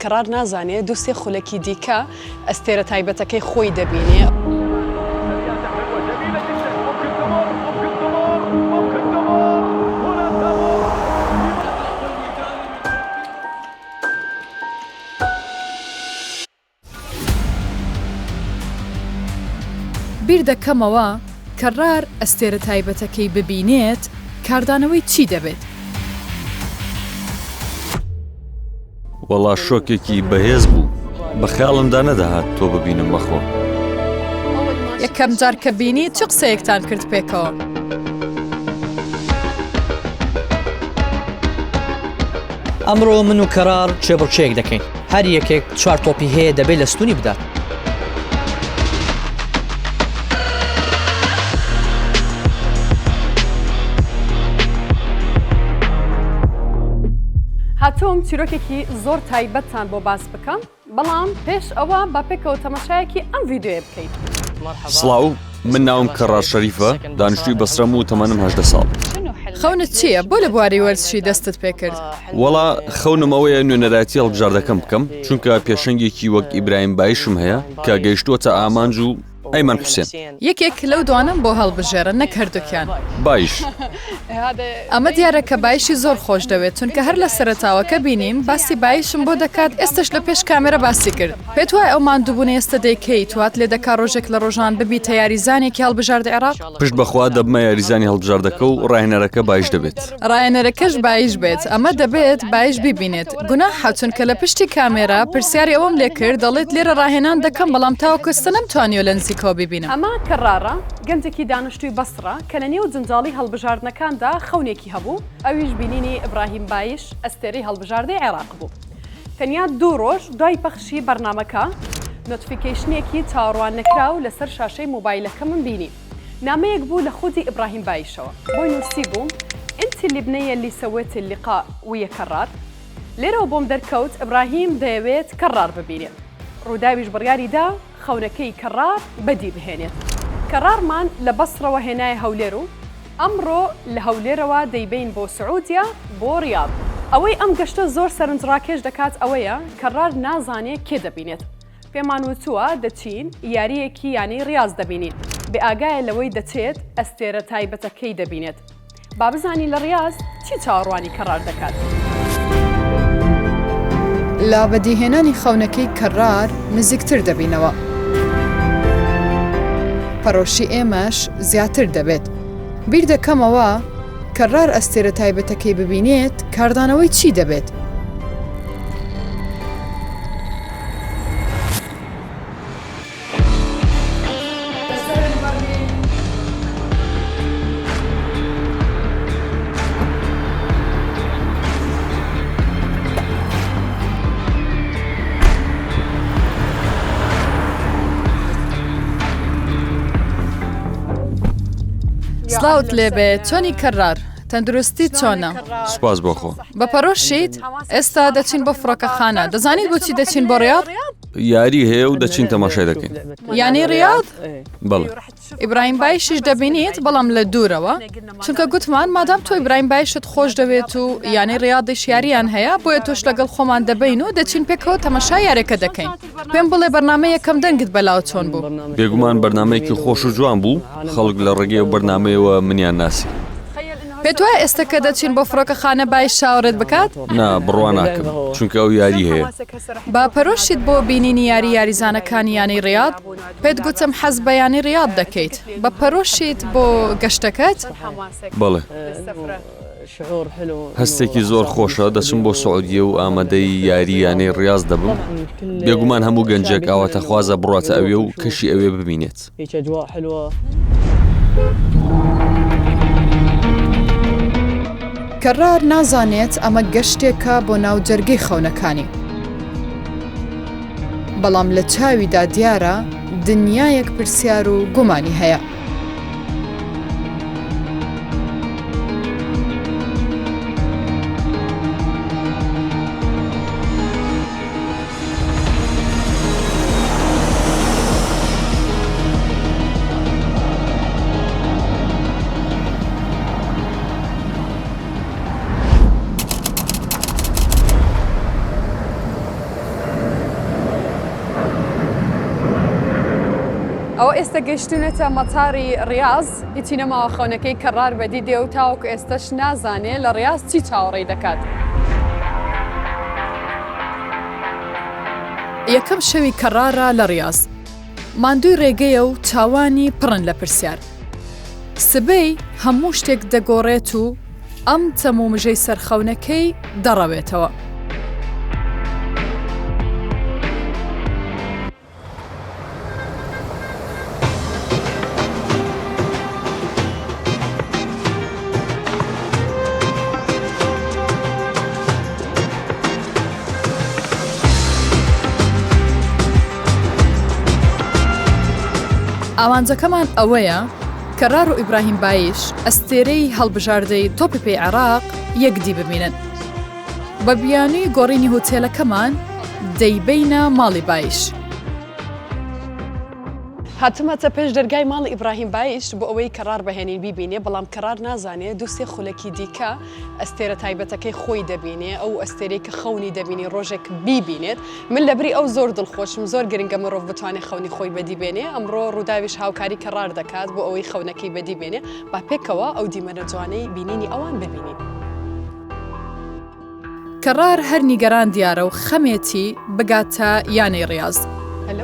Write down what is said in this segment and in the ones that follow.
کەڕار نازانێ دوو سێ خولەکی دیکە ئەستێرە تایبەتەکەی خۆی دەبینێ. بیردەکەمەوە کەڕار ئەستێرە تایبەتەکەی ببینێت کاردانەوەی چی دەبێت؟ وەڵا شۆکێکی بەهێز بوو بە خەیاڵمدا نەدەهات تۆ ببینم بەخۆ. یەکەم جار کە بینیت چ قسەیەکتان کرد پێکەوە؟ ئەمڕۆ من و کەرار کێبڕکێیەک دەکەین هەر یەکێک چوار تۆپی هەیە دەبێت لە ستونی بدات. هاتووم چیرۆکێکی زۆر تایبەتتان بۆ باس بکەم بەڵام پێش ئەوە با پێکەوە تەماشایەکی ئەم ڤیدیۆیە بکەین. سڵاو، من ناوم کەڕار شەریفە، دانیشتووی بەسرەم و تەمەنم 18 ساڵ. خەونت چییە؟ بۆ لە بواری وەرزشی دەستت پێکرد؟ وەڵا خەونم ئەوەیە نوێنەرایەتی هەڵبژاردەکەم بکەم، چونکە پێشەنگێکی وەک ئیبراهیم بایشم هەیە کە گەیشتووەتە ئامانج و ئەیمەن حوسێن. یەکێک لەو دوانەم بۆ هەڵبژێرە نەک هەردووکیان. بایش. ئەمە دیارە کە بایشی زۆر خۆش دەوێت چونکە هەر لە سەرەتاوە کە بینیم باسی بایشم بۆ دەکات ئێستەش لە پێش کامێرە باسی کرد. پێت وایە ئەو ماندووبوونەی ئێستە دەیکەیت وات لێ دەکا ڕۆژێک لە ڕۆژان ببیتە یاریزانێکی هەڵبژاردەی عێراق؟ پشت بەخوا دەبمە یاریزانی هەڵبژاردەکە و ڕاهێنەرەکە بایش دەبێت. ڕاهێنەرەکەش بایش بێت ئەمە دەبێت بایش بیبینێت گوناحە چونکە لە پشتی کامێرا پرسیاری ئەوەم لێ کرد دەڵێت لێرە ڕاهێنان دەکەم بەڵام تاوەکو ئێستا نەمتوانیوە لە نزیکەوە بیبینم. ئەمە کەڕاڕە، گەنجێکی دانشتووی بەسڕە کە لە نێو جەنجاڵی هەڵبژاردنەکاندا خەونێکی هەبوو، ئەویش بینینی ئیبراهیم بایش ئەستێرەی هەڵبژاردەی عێراق بوو. تەنیا دوو ڕۆژ دوای پەخشی بەرنامەکە، notification ێکی چاوەڕواننەکراو لەسەر شاشەی مۆبایلەکەمم بینی. نامەیەک بوو لە خودی ئیبراهیم بایشەوە. بۆی نووسیبووم، انتي البنية اللي سويت اللقاء ويا كرار؟ لێرەوە بۆم دەرکەوت ئیبراهیم دەیەوێت کەڕار ببینێت. ڕووداویش بڕیاری دا خەونەکەی کەڕار بەدی بهێنێت. کەڕارمان لە بەسڕەوە هێنایە هەولێر و ئەمڕۆ لە هەولێرەوە دەیبەین بۆ سعودیە بۆ ڕیاض. ئەوەی ئەم گەشتە زۆر سەرنجڕاکێش دەکات ئەوەیە کەڕار نازانێ کێ دەبینێت. پێمان وتووە دەچین یارییەکی یانەی ڕیاز دەبینین، بێ ئاگایە لەوەی دەچێت ئەستێرە تایبەتەکەی دەبینێت. با بزانین لە ڕیاز چی چاوەڕوانی کەڕار دەکات. لە بەدیهێنانی خەونەکەی کەڕار نزیکتر دەبینەوە. پەرۆشی ئێمەش زیاتر دەبێت. بیردەکەمەوە کەڕار ئەستێرە تایبەتەکەی ببینێت کاردانەوەی چی دەبێت؟ سڵاوت لێبێ چۆنی کەڕار تەندروستیت چۆنە؟ سوپاس بۆ خوا. بە پەرۆشیت؟ ئێستا دەچین بۆ فڕۆکەخانە. دەزانیت بۆچی دەچین بۆ ڕیاض؟ یاری هەیە و دەچین تەماشای دەکەین. یانەی ڕیاض؟ بەڵێ. ئیبراهیم بایشیش دەبینیت بەڵام لە دوورەوە. چونکە گوتمان مادام تۆ ئیبراهیم بایشت خۆش دەوێت و یانەی ڕیاضیش یارییان هەیە بۆیە تۆش لەگەڵ خۆمان دەبەین و دەچین پێکەوە تەماشای یاریەکە دەکەین. پێم بڵێ بەرنامەی یەکەم دەنگت بەلاوە چۆن بوو؟ بێگومان بەرنامەیەکی خۆش و جوان بوو، خەڵک لە ڕێگەی ئەو بەرنامەیەوە منیان ناسی. پێت وایە ئێستا کە دەچین بۆ فڕۆکەخانە بایش چاوەڕێت بکات؟ نا، بڕوا ناکەم، چونکە ئەو یاری هەیە. بە پەرۆشیت بۆ بینینی یاری یاریزانەکانی یانەی ڕیاض؟ پێت گوتم حەز بە یانەی ڕیاض دەکەیت. بە پەرۆشیت بۆ گەشتەکەت؟ بەڵێ. هەستێکی زۆر خۆشە دەچم بۆ سعودیە و ئامادەی یاری یانەی ڕیاز دەبم بێگومان هەموو گەنجێک ئاواتەخوازە بڕاتە ئەوێ و کەشی ئەوێ ببینێت. کەڕار نازانێت ئەمە گەشتێکە بۆ ناو جەرگەی خەونەکانی. بەڵام لە چاویدا دیارە دنیایەک پرسیار و گومانی هەیە. ئەوە ئێستا گەیشتوونەتە مەتاری ڕیاز، هیچی نەماوە خەونەکەی کەڕار بەدی دێ و تاوەکو ئێستەش نازانێ لە ڕیاز چی چاوەڕێی دەکات. یەکەم شەوی کەڕارە لە ڕیاز. ماندووی ڕێگەیە و چاوانی پڕن لە پرسیار. سبەی هەموو شتێک دەگۆڕێت و ئەم تەم و مژەی سەر خەونەکەی دەڕەوێتەوە. ئامانجەکەمان ئەوەیە کەڕار و ئیبراهیم بایش ئەستێرەی هەڵبژاردەی تۆپی پێی عێراق یەکدی ببینن. بە بیانووی گۆڕینی هوتێلەکەمان دەیبەینە ماڵی بایش. هاتومەتە پێش دەرگای ماڵی ئیبراهیم بایش بۆ ئەوەی کەڕار بەهێنین بیبینێ، بەڵام کەڕار نازانێ دوو سێ خولەکی دیکە ئەستێرە تایبەتەکەی خۆی دەبینێ، ئەو ئەستێرەی کە خەونی دەبینی ڕۆژێک بیبینێت. من لەبری ئەو زۆر دڵخۆشم، زۆر گرنگە مرۆڤ بتوانێ خەونی خۆی بەدی بێنێ، ئەمڕۆ ڕووداویش هاوکاری کەڕار دەکات بۆ ئەوەی خەونەکەی بەدی بێنێ، با پێکەوە ئەو دیمەنە جوانەی بینینی ئەوان ببینین. کەڕار هەر نیگەران دیارە و خەمێتی بگاتە یانەی ڕیاز.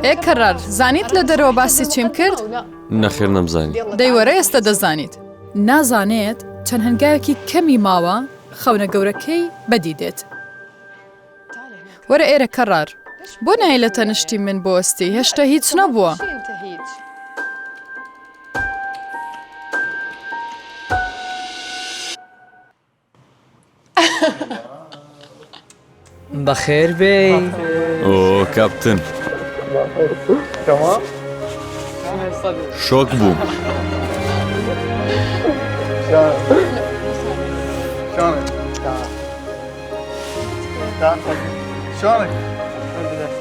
ئێ کەڕار، زانیت لە دەرەوە باسی چیم کرد؟ نەخێر نەمزانی. دەی وەرە ئێستە دەزانیت. نازانێت چەند هەنگاوێکی کەمی ماوە خەونە گەورەکەی بەدی دێت. وەرە ئێرە کەڕار. بۆ نایەی لە تەنشتی من بوەستی؟ هێشتا هیچ نەبووە. بەخێر بێی. ئۆ کاپتن. شۆک بووم.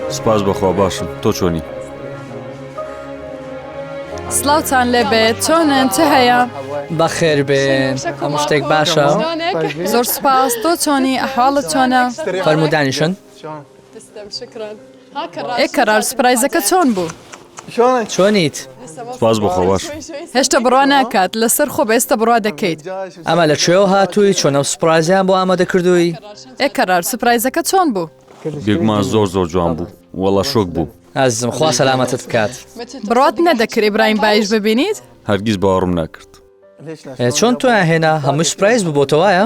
سپاس بەخوا باشم تۆ چۆنی؟ سڵاوتان لێبێت چۆنن چ هەیە؟ بەخێر بێن هەموو شتێک باشە؟ زۆر سوپاس تۆ چۆنی ئەحواڵت چۆنە؟ فەرموو دانیشن. ئێ کەرار سوپرایزەکە چۆن بوو؟ چۆنیت؟ سوپاس بۆ خوا باشم. هێشتا بڕوا ناکات لەسەر خۆ بە ئێستا بڕوا دەکەیت. ئەمە لە کوێوە هاتووی چۆن ئەو سوپرایزەیان بۆ ئامادە کردووی؟ ئێ کەرار سوپرایزەکە چۆن بوو؟ بێگومان زۆر زۆر جوان بوو وەڵا شۆک بووم. ئازیزم خوا سەلامەتت بکات. بڕوات نەدەکرد ئیبراهیم بایش ببینیت؟ هەرگیز باوەڕم ناکرد. چۆن تۆیان هێنا؟ هەمووی سوپرایز بوو بۆ تۆ وایە؟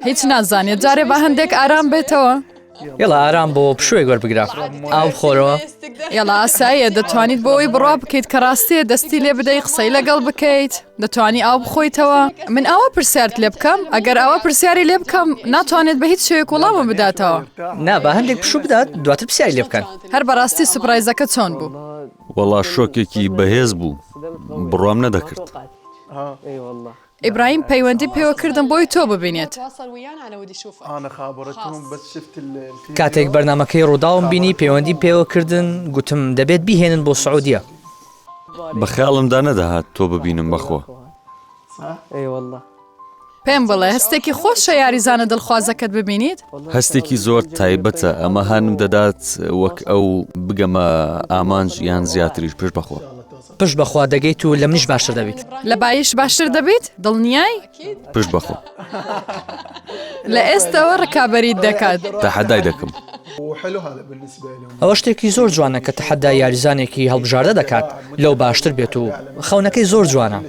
هیچ نازانێت جارێ با هەندێک ئارام بێتەوە. یەڵا ئارام بۆ پشووێک وەربگرە ئاو بخۆرەوە. یەڵا ئاساییە دەتوانیت بۆ ئەوەی بڕوا بکەیت کە ڕاستیە دەستی لێ بدەی قسەی لەگەڵ بکەیت. دەتوانی ئاو بخۆیتەوە؟ من ئاوا پرسیارت لێ بکەم؟ ئەگەر ئاوا پرسیاری لێ بکەم ناتوانێت بە هیچ شێوەیەک وەڵامم بداتەوە. نا با هەندێک پشوو بدات دواتر پرسیاری لێ بکەن. هەر بەڕاستی سوپرایزەکە چۆن بوو؟ وەڵا شۆکێکی بەهێز بوو بڕوام نەدەکرد. ئیبراهیم پەیوەندی پێوە کردم بۆی تۆ ببینێت. کاتێک بەرنامەکەی ڕووداوم بینی پەیوەندیم پێوە کردن گوتم دەبێت بیهێنن بۆ سعودیە. بە خەیاڵمدا نەدەهات تۆ ببینم بەخوا. پێم بڵێ هەستێکی خۆشە یاریزانە دڵخوازەکەت ببینیت؟ هەستێکی زۆر تایبەتە ئەمە هانم دەدات وەک ئەو بگەمە ئامانج یان زیاتریش پشت بەخوا. پشت بەخوا دەگەیت و لە منیش باشتر دەبیت. لە بایش باشتر دەبیت؟ دڵنیای؟ پشت بەخوا. لە ئێستەوە ڕکابەریت دەکات. تەحەدای دەکەم. ئەوە شتێکی زۆر جوانە کە تەحەدای یاریزانێکی هەڵبژاردە دەکات لەو باشتر بێت و خەونەکەی زۆر جوانە.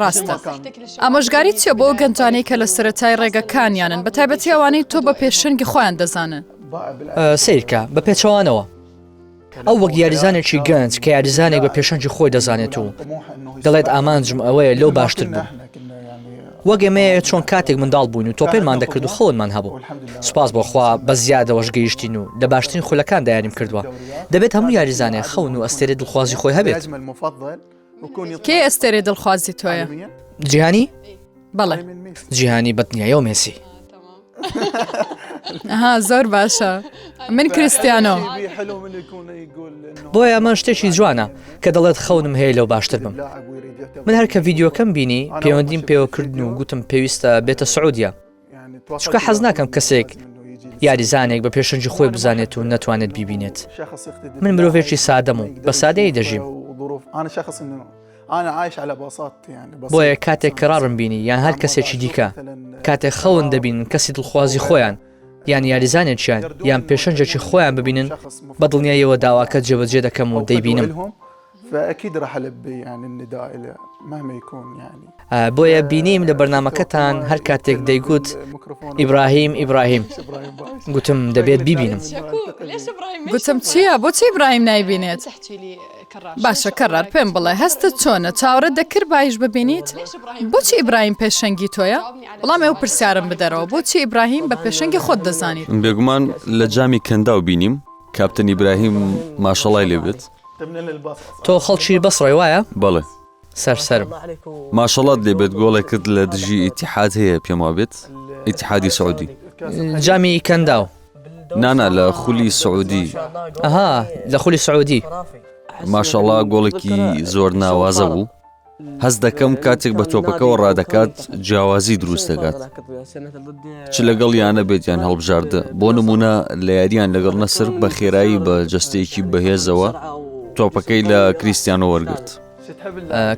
ڕاستە. ئامۆژگاری چییە بۆ ئەو گەنجانەی کە لە سەرەتای ڕێگەکانیانن، بە تایبەتی ئەوانەی تۆ بە پێشەنگی خۆیان دەزانن؟ سەیرکە، بە پێچەوانەوە. ئەو وەک یاریزانێکی گەنج کە یاریزانێک بە پێشەنگی خۆی دەزانێت و دەڵێت ئامانجم ئەوەیە لەو باشتر بم. وەک ئێمەیە چۆن کاتێک منداڵ بووین و تۆپێنمان دەکرد و خەونمان هەبوو. سوپاس بۆ خوا بە زیادەوەش گەیشتین و لە باشترین خولەکاندا یاریم کردووە. دەبێت هەموو یاریزانێک خەون و ئەستێرەی دڵخوازی خۆی هەبێت. کێ ئەستێرەی دڵخوازی تۆیە؟ جیهانی؟ بەڵێ. جیهانی بە دنیایەوە مێسی. ئەها زۆر باشە من کریستیانۆ. بۆیە ئەمە شتێکی جوانە کە دەڵێت خەونم هەیە لەو باشتر بم. من هەر کە ڤیدیۆکەم بینی پەیوەندیم پێوە کردن و گوتم پێویستە بێتە سعودیە. چونکە حەز ناکەم کەسێک یاریزانێک بە پێشەنگی خۆی بزانێت و نەتوانێت بیبینێت. من مرۆڤێکی سادەم و بە سادەیی دەژیم. بۆیە کاتێک کەڕاڕم بینی یان هەر کەسێکی دیکە، کاتێک خەون دەبینن کەسی دڵخوازی خۆیان یان یاریزانێکیان یان پێشەنگێکی خۆیان ببینن، بە دڵنیاییەوە داواکە جێبەجێ دەکەم و دەیبینم. بۆیە بینیم لە بەرنامەکەتان هەر کاتێک دەیگوت ئیبراهیم ئیبراهیم گوتم دەبێت بیبینم. گوتم چییە؟ بۆچی ئیبراهیم نایبینێت؟ باشە کەڕار پێم بڵێ هەستت چۆنە؟ چاوەڕێت دەکرد بایش ببینیت؟ بۆچی ئیبراهیم پێشەنگی تۆیە؟ وەڵامی ئەو پرسیارەم بدەرەوە، بۆچی ئیبراهیم بە پێشەنگی خۆت دەزانیت؟ بێگومان لە جامی کەنداو بینیم کاپتن ئیبراهیم ماشەڵای لێ بێت. تۆ خەڵکی بەسڕەی وایە؟ بەڵێ. سەر سەرم. ماشەڵات لێ بێت گۆڵێکت لە دژی ئیتیحاد هەیە پێم وابێت ئیتیحادی سعودی. جامی کەنداو. نانا لە خولی سعودی. ئەها لە خولی سعودی. ماشەڵا گۆڵێکی زۆر ناوازە بوو. هەست دەکەم کاتێک بە تۆپەکەوە ڕادەکات جیاوازی دروست دەکات چ لەگەڵ یانە بێت یان هەڵبژاردە بۆ نمونە لە یاریان لەگەڵ نەسر بە خێرایی بە جستەیەکی بەهێزەوە تۆپەکەی لە کریسیانۆ وەرگرت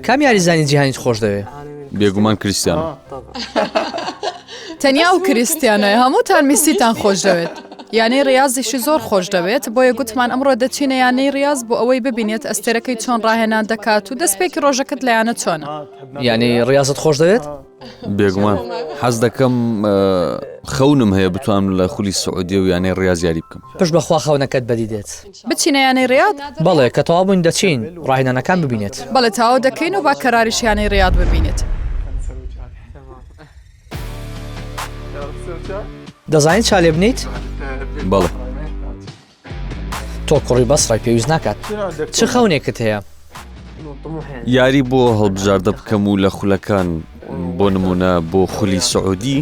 کام یاریزانی جیهانیت خۆش دەوێ؟ بێگومان کریستیانۆ. تەنیا ئەو کریستیانۆیە هەمووتان میسیتان خۆش دەوێت. یانەی ڕیازیشی زۆر خۆش دەوێت، بۆیە گوتمان ئەمڕۆ دەچینە یانەی ڕیاز بۆ ئەوەی ببینێت ئەستێرەکەی چۆن ڕاهێنان دەکات و دەستپێکی ڕۆژەکەت لە یانە چۆنە. یانەی ڕیازت خۆش دەوێت؟ بێگومان حەز دەکەم خەونم هەیە بتوانم لە خولی سعودیە و یانەی ڕیاز یاری بکەم. پشت بەخوا خەونەکەت بەدی دێت. بچینە یانەی ڕیاض؟ بەڵێ، کە تەواو بووین دەچین ڕاهێنانەکان ببینێت. بەڵێ تەواو دەکەین و با کەراریش یانەی ڕیاض ببینێت. دەزانیت چا لێ بنێیت؟ بەڵێ. تۆ کوڕی بەسڕای پێویست ناکات. چ خەونێکت هەیە؟ یاری بۆ هەڵبژاردە بکەم و لە خولەکان بۆ نمونە بۆ خولی سعودی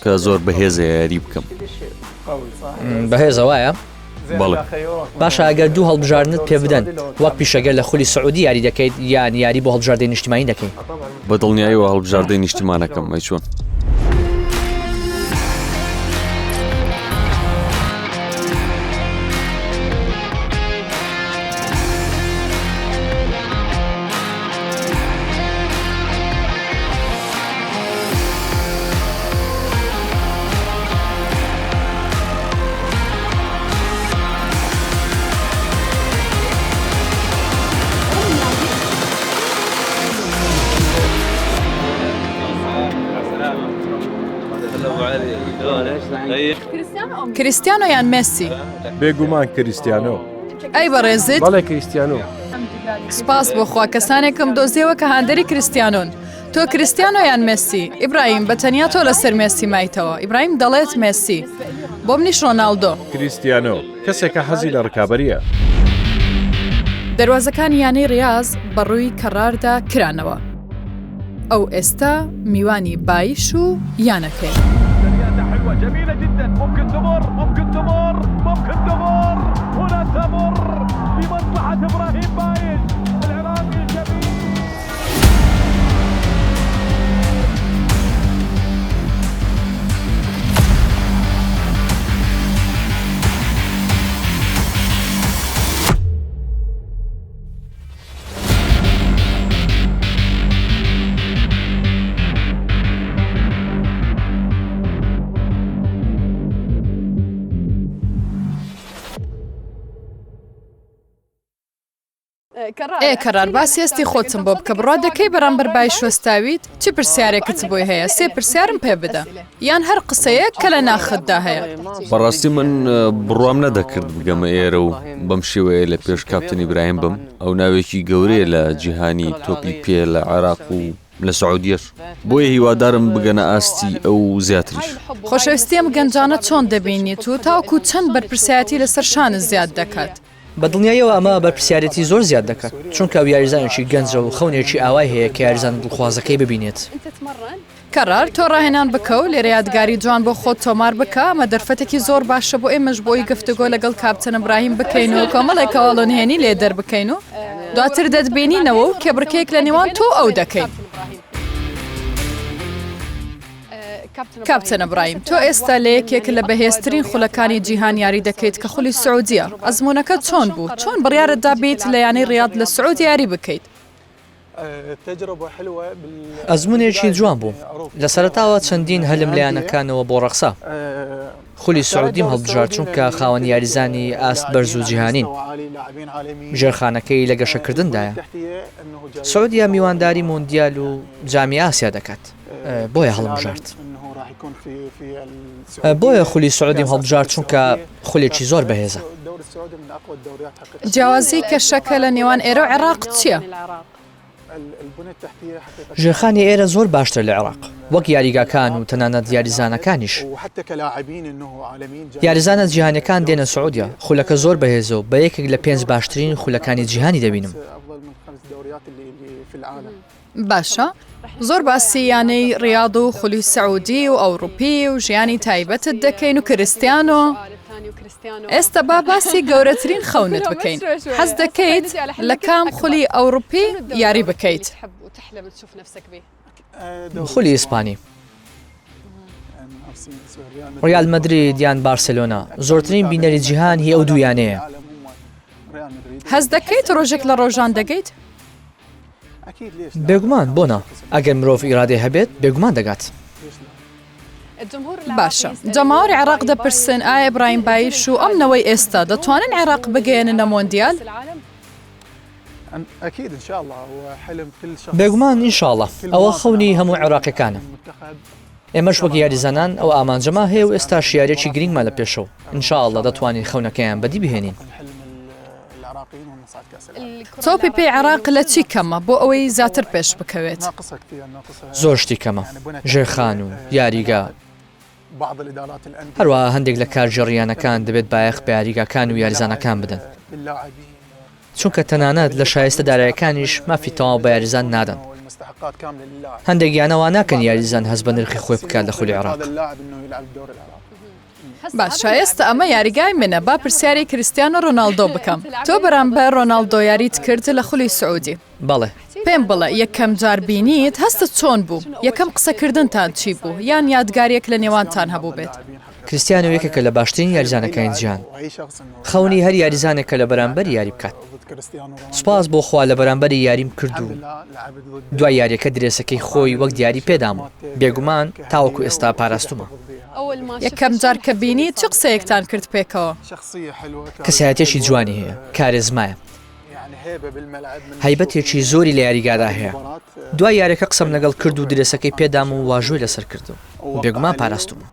کە زۆر بەهێزە یاری بکەم. بەهێزە وایە؟ بەڵێ. باشە ئەگەر دوو هەڵبژاردنت پێ بدەن وەک پیشەگەر لە خولی سعودی یاری دەکەیت یان یاری بۆ هەڵبژاردەی نیشتیمانی دەکەی؟ بە دڵنیایەوە هەڵبژاردەی نیشتیمانەکەم ئەی چۆن؟ کریستیانۆ یان مێسی؟ بێگومان کریستیانۆ. ئەی بەڕێزت؟ بەڵێ کریستیانۆ. سپاس بۆ خوا کەسانێکم دۆزیەوە کە هاندەری کریستیانۆن. تۆ کریستیانۆ یان مێسی؟ ئیبراهیم، بە تەنیا تۆ لەسەر مێسی مایتەوە. ئیبراهیم دەڵێت مێسی. بۆ منیش ڕۆناڵدۆ. کریستیانۆ، کەسێکە حەزی لە ڕکابەرییە. دەروازەکانی یانەی ڕیاز بەڕووی کەڕاردا کرانەوە. ئەو ئێستا میوانی بایش و یانەکەیە. ئێ کەڕار باسی هەستی خۆتم بۆ بکە بڕوا دەکەی بەرامبەر بایش وەستاویت چ پرسیارێکت بۆی هەیە سێ پرسیارم پێ بدە یان هەر قسەیەک کە لە ناختدا هەیە. بەڕاستی من بڕوام نەدەکرد بگەمە ئێرە و بەم شێوەیە لە پێش کاپتن ئیبراهیم بم ئەو ناوێکی گەورەیە لە جیهانی تۆپی پێ لە عێراق و لە سعودیەش بۆیە هیوادارم بگەنە ئاستی ئەو زیاتریش. خۆشەویستی ئەم گەنجانە چۆن دەبینیت و تاوەکو چەند بەرپرسیارەتی لەسەر شانت زیاد دەکات؟ بە دڵنیاییەوە ئەمە بەرپرسیارێتی زۆر زیاد دەکات، چونکە ئەو یاریزانێکی گەنجە و خەونێکی ئاوای هەیە کە یاریزانە دڵخوازەکەی ببینێت. کەڕار، تۆ ڕاهێنان بکە و لێرە یادگاری جوان بۆ خۆت تۆمار بکە، ئەمە دەرفەتێکی زۆر باشە بۆ ئێمەش بۆ ئەوەی گفتوگۆ لەگەڵ کاپتن ئیبراهیم بکەین و کۆمەڵێک هەواڵ و نهێنی لێ دەربکەین و دواتر دەتبینینەوە و کێبڕکێیەک لە نێوان تۆ و ئەو دەکەین. کاپتن ئبراهیم، تۆ ئێستا لە یەکێک لە بەهێزترین خولەکانی جیهان یاری دەکەیت کە خولی سعودیە، ئەزموونەکەت چۆن بوو؟ چۆن بڕیارت دا بێیت لە یانەی ڕیاض لە سعودیە یاری بکەیت؟ ئەزموونێکی جوان بوو، لە سەرەتاوە چەندین هەلم لە یانەکانەوە بۆ ڕەخسا. خولی سعودیم هەڵبژارد چونکە خاوەن یاریزانی ئاست بەرز و جیهانین. ژێرخانەکەی لە گەشەکردندایە. سعودیە میوانداری مۆندیال و جامی ئاسیا دەکات. بۆیە هەڵمبژارد. بۆیە خولی سعودیم هەڵبژارد چونکە خولێکی زۆر بەهێزە. جیاوازی کەشەکە لە نێوان ئێرە و عێراق چییە؟ ژێرخانی ئێرە زۆر باشترە لە عێراق، وەک یاریگاکان و تەنانەت یاریزانەکانیش. یاریزانە جیهانیەکان دێنە سعودیە، خولەکە زۆر بەهێزە و بە یەکێک لە پێنج باشترین خولەکانی جیهانی دەبینم. باشە زۆر باسی یانەی ڕیاض و خولی سعودی و ئەوڕوپی و ژیانی تایبەتت دەکەین و کریستیانۆ ئێستا با باسی گەورەترین خەونت بکەین حەز دەکەیت لە کام خولی ئەوڕوپی یاری بکەیت؟ خولی ئیسپانی ڕیال مەدرید یان بارسێلۆنا زۆرترین بینەری جیهان هی ئەو دوو یانەیە. هەست دەکەیت ڕۆژێک لە ڕۆژان دەگەیت؟ بێگومان بۆ نا؟ ئەگەر مرۆڤ ئیرادەی هەبێت بێگومان دەگات. باشە جەماوەری عێراق دەپرسن ئایا ئیبراهیم بایش و ئەم نەوەی ئێستا دەتوانن عێراق بگەیەننە مۆندیال؟ بێگومان ئینشاڵڵا ئەوە خەونی هەموو عێراقیەکانە. ئێمەش وەک یاریزانان ئەو ئامانجەمان هەیە و ئێستاش یارییەکی گرنگمان لە پێشە و ان شاء اللە دەتوانین خەونەکەیان بەدی بهێنین. تۆپی پێی عێراق لە چی کەمە بۆ ئەوەی زیاتر پێش بکەوێت؟ زۆر شتی کەمە، ژێرخان و یاریگا، هەروەها هەندێک لە کارگێڕی یانەکان دەبێت بایەخ بە یاریگاکان و یاریزانەکان بدەن، چونکە تەنانەت لە شایستە دارایەکانیش مافی تەواو بە یاریزان نادەن. هەندێک یانە وا ناکەن یاریزان هەست بە نرخی خۆی بکات لە خولی عێراق. باشە ئێستا ئەمە یاریگای منە با پرسیاری کریستیانۆ رۆناڵدۆ بکەم تۆ بەرامبەر رۆناڵدۆ یاریت کرد لە خولی سعودی بەڵێ. پێم بڵێ یەکەم جار بینیت هەستت چۆن بوو یەکەم قسەکردنتان چی بوو یان یادگاریەک لە نێوانتان هەبووبێت؟ کریستیانۆ یەکێکە لە باشترین یاریزانەکانی جیهان خەونی هەر یاریزانێکە لە بەرامبەری یاری بکات سوپاس بۆ خوا لە بەرامبەری یاریم کرد و دوای یاریەکە درێسەکەی خۆی وەک دیاری پێدام و بێگومان تاوەکو ئێستا پاراستومە. یەکەم جار کە بینیت چ قسەیەکتان کرد پێکەوە؟ کەسایەتیەکی جوانی هەیە، کارێزمایە، هەیبەتێکی زۆری لە یاریگادا هەیە، دوای یاریەکە قسەم لەگەڵ کرد و درێسەکەی پێدام و واژۆی لەسەر کردم و بێگومان پاراستومە.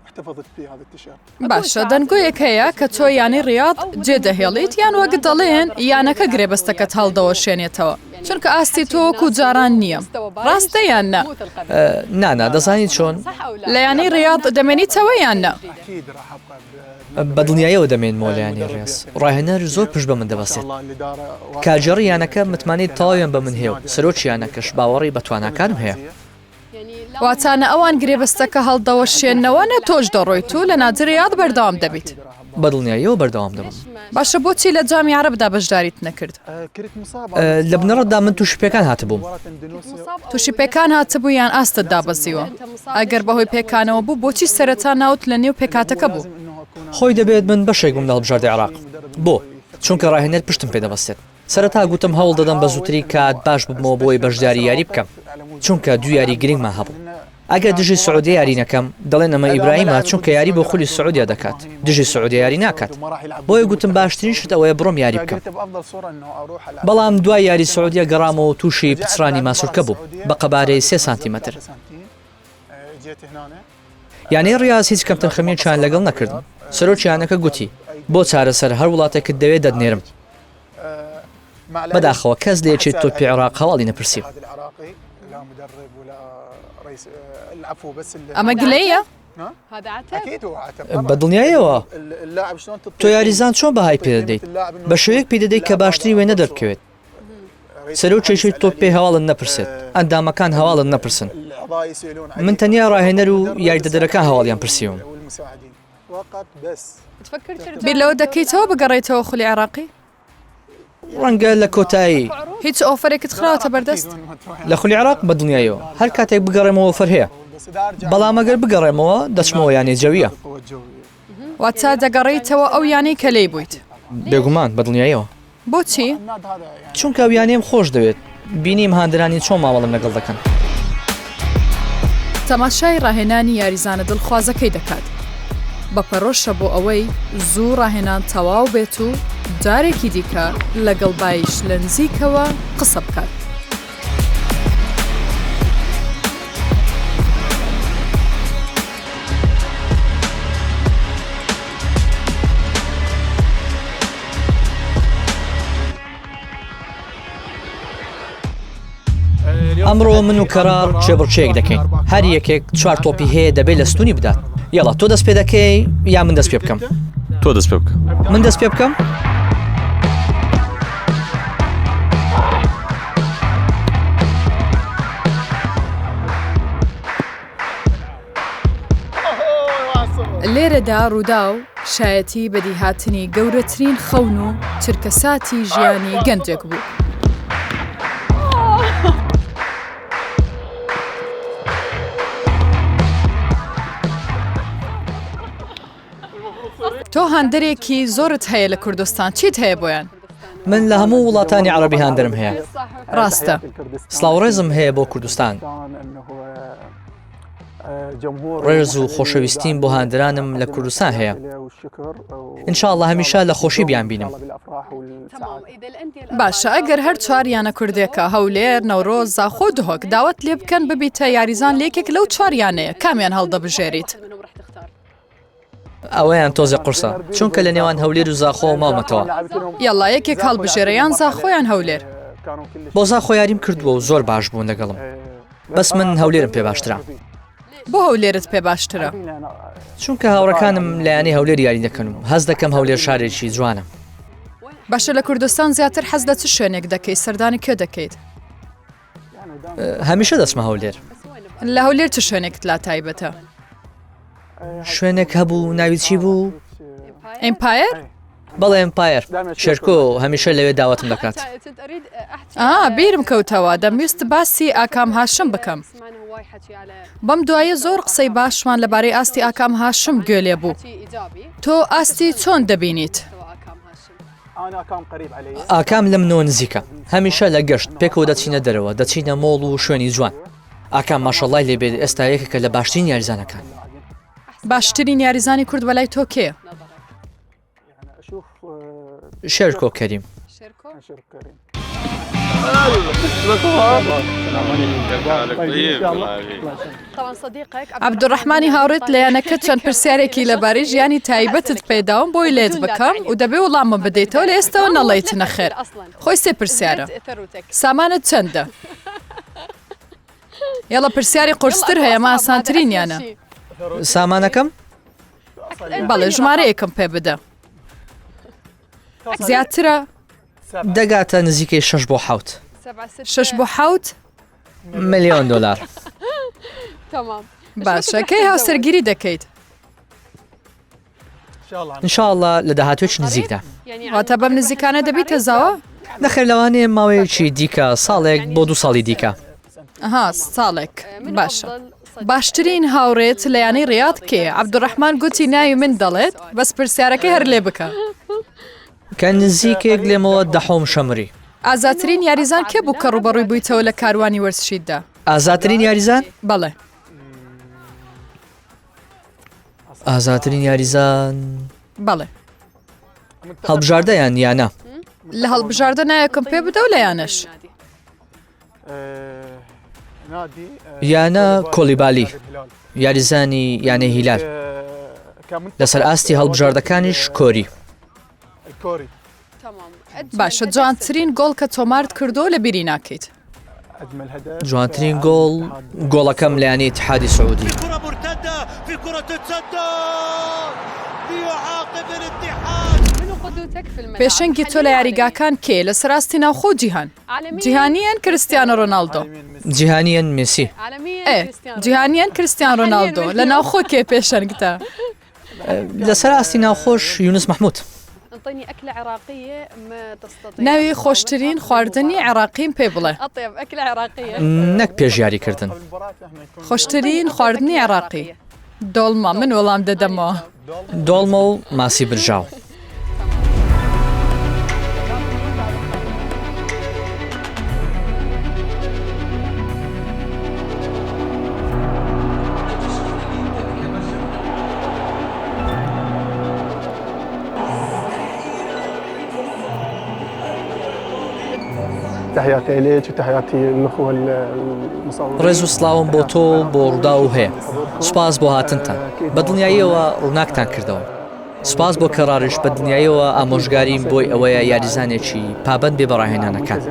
باشە دەنگۆیەک هەیە کە تۆ یانەی ڕیاض جێدەهێڵیت یان وەک دەڵێن یانەکە گرێبەستەکەت هەڵدەوەشێنێتەوە چونکە ئاستی تۆ وەکو جاران نییە ڕاستە یان نا؟ نا نا دەزانی چۆن؟ لە یانەی ڕیاض دەمێنیتەوە یان نا؟ بە دڵنیایەوە دەمێنمەوە لە یانەی ڕیاز ڕاهێنەر زۆر پشت بە من دەبەستێت کارگێڕی یانەکە متمانەی تەواویان بە من هەیە و سەرۆکی یانەکەش باوەڕی بە تواناکانم هەیە. واتا نە ئەوان گرێبەستەکە هەڵدەوەشێننەوە نە تۆش دەڕۆیت و لە نادی ریاض بەردەوام دەبیت. بەدڵنیاییەوە بەردەوام دەبم. باشە بۆچی لە جامی عەرەبدا بەشداریت نەکرد؟ لە بنەڕەتدا من تووشی پێکان هاتبووم. تووشی پێکان هاتبووی یان ئاستت دابەزیوە؟ ئەگەر بەهۆی پێکانەوە بوو بۆچی سەرەتا ناوت لە نێو پێکهاتەکە بوو؟ خۆی دەبێت من بەشێک بم لە هەڵبژاردەی عێراق. بۆ؟ چونکە راهێنەر پشتم پێ دەبەستێت. سەرەتا گوتم هەوڵ دەدەم بە زووترین کات باش ببمەوە بۆی بەشداری یاری بکەم، چونکە دوو یاری گرنگمان هەبوو. ئەگەر دژی سعودیە یاری نەکەم، دەڵێن ئەمە ئیبراهیمە چونکە یاری بۆ خولی سعودیە دەکات، دژی سعودیە یاری ناکات. بۆیە گوتم باشترین شت ئەوەیە بڕۆم یاری بکەم. بەڵام دوای یاری سعودیە گەڕامەوە و تووشی پچڕانی ماسولکە بووم بە قەبارەی سێ سانتیمەتر. یانەی ڕیاز هیچ کەمتەرخەمییەکیان لەگەڵ نەکردم، سەرۆکی یانەکە گوتی، بۆ چارەسەر هەر وڵاتێکت دەوێت دەتنێرم. بەداخەوە کەس لە یەکێتی تۆپی عێراق هەواڵی نەپرسیم. ئەمە گلەییە؟ بە دڵنیاییەوە. تۆ یاریزان چۆن بەهای پێدەدەیت؟ بە شێوەیەک پێیدەدەیت کە باشترین وێنە دەربکەوێت. سەرۆکی یەکێتی تۆپی پێ هەواڵت نەپرسێت، ئەندامەکان هەواڵت نەپرسن. من تەنیا ڕاهێنەر و یاریدەدەرەکان هەواڵیان پرسیوم. بیر لەوە دەکەیتەوە بگەڕێیتەوە خولی عێراقی؟ ڕەنگە لە کۆتایی. هیچ ئۆفەرێکت خراوەتە بەردەست؟ لە خولی عێراق بە دڵنیاییەوە. هەر کاتێک بگەڕێمەوە ئۆفەر هەیە. بەڵام ئەگەر بگەڕێمەوە دەچمەوە یانەی جەوییە. واتە دەگەڕێیتەوە ئەو یانەی کە لێی بوویت؟ بێگومان، بەدڵنیاییەوە. بۆچی؟ چونکە ئەو یانەیەم خۆش دەوێت، بینیم هاندەرانی چۆن مامەڵەم لەگەڵ دەکەن. تەماشای ڕاهێنانی یاریزانە دڵخوازەکەی دەکات، بە پەرۆشە بۆ ئەوەی زوو ڕاهێنان تەواو بێت و جارێکی دیکە لەگەڵ بایش لە نزیکەوە قسە بکات. ئەمڕۆ من و کەرار کێبڕکێیەک دەکەین هەر یەکێک چوار تۆپی هەیە دەبێت لە ستونی بدات یاڵا تۆ دەست پێ دەکەی یا من دەست پێ بکەم تۆ دەست پێ بکە من دەست پێ بکەم لێرەدا ڕووداو شایەتی بەدیهاتنی گەورەترین خەون و چرکەساتی ژیانی گەنجێک بوو. تۆ هاندەرێکی زۆرت هەیە لە کوردستان چیت هەیە بۆیان؟ من لە هەموو وڵاتانی عەڕەبی هاندەرم هەیە. ڕاستە. سڵاو ڕێزم هەیە بۆ کوردستان. ڕێز و خۆشەویستیم بۆ هاندەرانم لە کوردستان هەیە. ان شاء اللە هەمیشە لە خۆشی بیانبینم. باشە ئەگەر هەر چوار یانە کوردێکە، هەولێر، نەورۆز، زاخۆ، دهۆک، داوات لێ بکەن ببیتە یاریزان لە یەکێک لەو چوار یانەیە، کامیان هەڵدەبژێریت؟ ئەوەیان تۆزێ قورسە چونکە لە نێوان هەولێر و زاخۆ ماومەتەوە. یەڵا یەکێک هەڵبژێرە یان زاخۆ یان هەولێر. بۆ زاخۆ یاریم کردووە و زۆر باش بوون لەگەڵم بەس من هەولێرم پێ باشترە. بۆ هەولێرت پێ باشترە؟ چونکە هاوڕەکانم لە یانەی هەولێر یاری دەکەن و هەست دەکەم هەولێر شارێکی جوانە. باشە لە کوردستان زیاتر حەز لە چ شوێنێک دەکەی سەردانی کوێ دەکەیت؟ هەمیشە دەچمە هەولێر. لە هەولێر چ شوێنێکت لا تایبەتە؟ شوێنێک هەبوو ناوی چی بوو؟ ئێمپایەر؟ بەڵێ ئێمپایەر شێرکۆ هەمیشە لەوێ داوەتم دەکات. ئا بیرم کەوتەوە دەمویست باسی ئاکام هاشم بکەم. بەم دوایە زۆر قسەی باشمان لەبارەی ئاستی ئاکام هاشم گوێ لێ بوو. تۆ ئاستی چۆن دەبینیت؟ ئاکام لە منەوە نزیکە هەمیشە لە گەشت پێکەوە دەچینە دەرەوە دەچینە مۆڵ و شوێنی جوان ئاکام ماشەڵای لێبێت ئێستا یەکێکە لە باشترین یاریزانەکان. باشترین یاریزانی کورد بەلای تۆ کێیە؟ شێرکۆ کەریم. عەبدولڕەحمانی هاوڕێت لە یانەکە چەند پرسیارێکی لەبارەی ژیانی تایبەتت پێداوم بۆی لێت بکەم و دەبێ وڵامم بدەیتەوە لە ئێستەوە نەڵێیت نەخێر خۆی سێ پرسیارە سامانت چەندە؟ یەڵە پرسیاری قورستر هەیە ئەمە ئاسانترینیانە. سامانەکەم؟ بەڵێ ژمارەیەکم پێ بدە. زیاترە؟ دەگاتە نزیکەی شەش بۆ حەوت. شەش بۆ حەوت؟ ملیۆن دۆلار. باشە کەی هاوسەرگیری دەکەیت؟ ان شاء اللە لە داهاتوویەکی نزیکدا. واتە بەم نزیکانە دەبیتە زاوا؟ نەخێر لەوانەیە ماوەیەکی دیکە ساڵێک بۆ دوو ساڵی دیکە. ئەها ساڵێک باشە. باشترین هاوڕێت لە یانەی ڕیاض کێیە؟ عەبدولڕەحمان گوتی ناوی من دەڵێت بەس پرسیارەکەی هەر لێ بکە. کە نزیکێک لێمەوە دەحۆم شەمری. ئازاترین یاریزان کێ بوو کە ڕووبەڕووی بوویتەوە لە کاروانی وەرزشیتدا؟ ئازاترین یاریزان؟ بەڵێ. ئازاترین یاریزان؟ بەڵێ. هەڵبژاردە یان یانە؟ لە هەڵبژاردە ناوێکم پێ بدە و لە یانەش. یانە کۆلیبالی یاریزانی یانەی هیلال لەسەر ئاستی هەڵبژاردەکانیش کۆری. باشە جوانترین گۆڵ کە تۆمارت کردووە لە بیری ناکەیت؟ جوانترین گۆڵ گۆڵەکەم لە یانەی ئیتحادی سعودی. پێشەنگی تۆ لە یاریگاکان کێیە لەسەر ئاستی ناوخۆ و جیهان؟ جیهانییەن کریستیانۆ رۆناڵدۆ. جیهانییەن مێسی. ئێ جیهانییەن کریستیان رۆناڵدۆ، لە ناوخۆ کێ پێشەنگتە؟ لەسەر ئاستی ناوخۆش یونس مەحمود. ناوی خۆشترین خواردنی عێراقیم پێ بڵێ. نەک پێش یاریکردن. خۆشترین خواردنی عێراقی. دۆڵمە، من وەڵام دەدەمەوە. دۆڵمە و ماسی برژاو. ڕێز و سڵاوم بۆ تۆ و بۆ ڕووداو هەیە. سوپاس بۆ هاتنتان. بە دڵنیاییەوە ڕووناکتان کردەوە. سوپاس بۆ کەڕاریش بە دڵنیاییەوە ئامۆژگاریم بۆی ئەوەیە یاریزانێکی پابەند بێ بە ڕاهێنانەکان.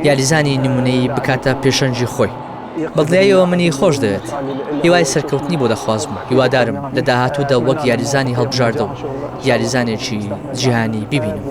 یاریزانی نمونەیی بکاتە پێشەنگی خۆی. بەدڵنیاییەوە منی خۆش دەوێت. هیوای سەرکەوتنی بۆ دەخوازم و هیوادارم لە داهاتوودا وەک یاریزانی هەڵبژاردە و یاریزانێکی جیهانی بیبینم.